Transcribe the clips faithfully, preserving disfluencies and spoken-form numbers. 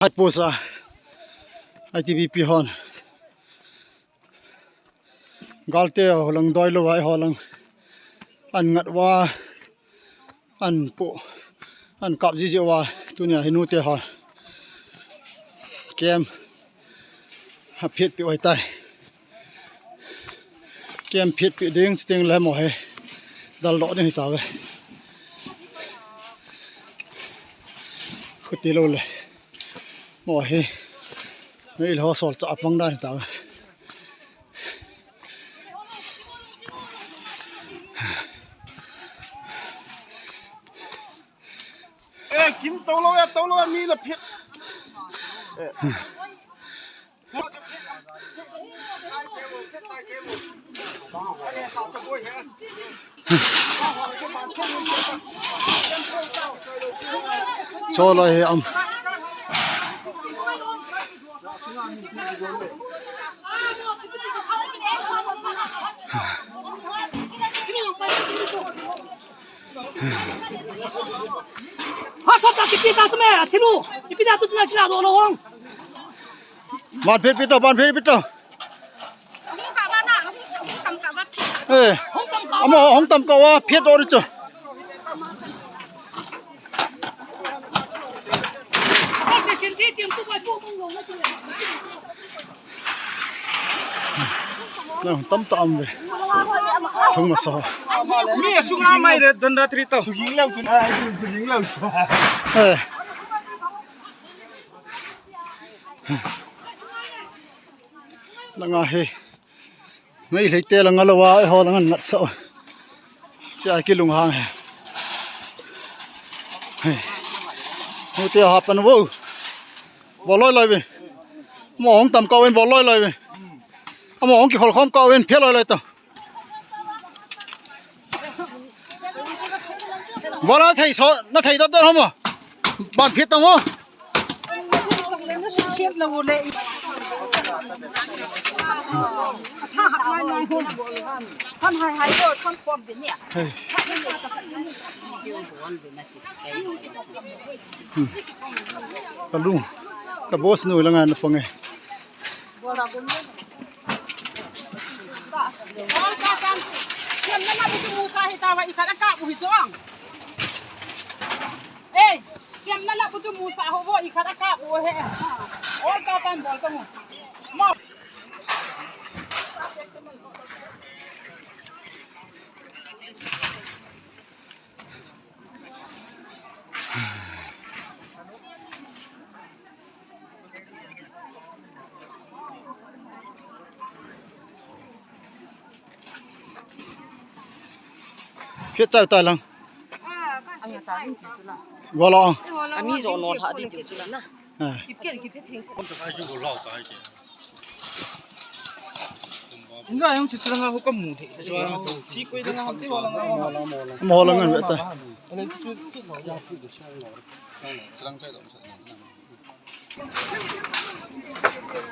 Hai posa, I T B P hon. Galte ho lang doi lou vai ho lang. An ngat uva, an pu, an kap jiji uva, tunia hi nute ho. Kem, ha phet pi oi tai. Kem phet pi ding, sting le mo he. Dal lo ding hi ta ve. Khuti lo le. Mo hi. Mei lo sol cha apang dan ta. Eh, kim to lo ya, to lo ya, mi la phet. Cholo he am. Ha, sa ta kipi ta tu me, athimu. Kipi ta tu china kila do lo hong. Ban phet pito, ban phet pito. Eh, amo hong tam ka wa phet do ri cho. Nang tam ta am ve. Thung ma so. Mi asung a mai le don da tri to. Suging leu chun, ai, suging leu. Eh. Langa he. Meitei te langa lo va, eiho langa nat sa. Cha kilung hang he. He. Nute ha pan vo. Bol loi loi ve. Mo hong tam ka ven bol loi loi ve. Amo hong kikhol khom ka ven phe loi loi ta. Bol a thei so, na thei dot dot hom. Ban phet tang o. Hey. Hmm. Ka lu, ka boss nu langa na pang e. Ol katan. Siam nana bu chu musa hi ta va i khat a kap u hi chu ang. Ei, siam nana bu chu musa ho vo i khat a kap u he. Ol katan bol ta mu. Mo. Phet chau ta lang. Wala. Ami jo no tha di chu la na. Ah. Inga yung chichirang ako ka mu de. Chi ko yung hati wala nga. Mo lang ang ta.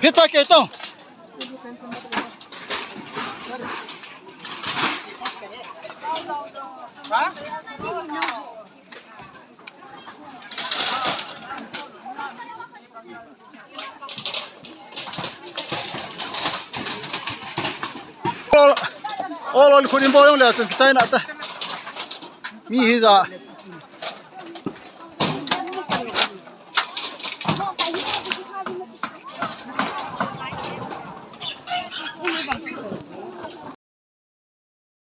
Phet cha ke to. Ha? Ol, ol, ol, khunin bol jong le chun China ta. Mi hi ja.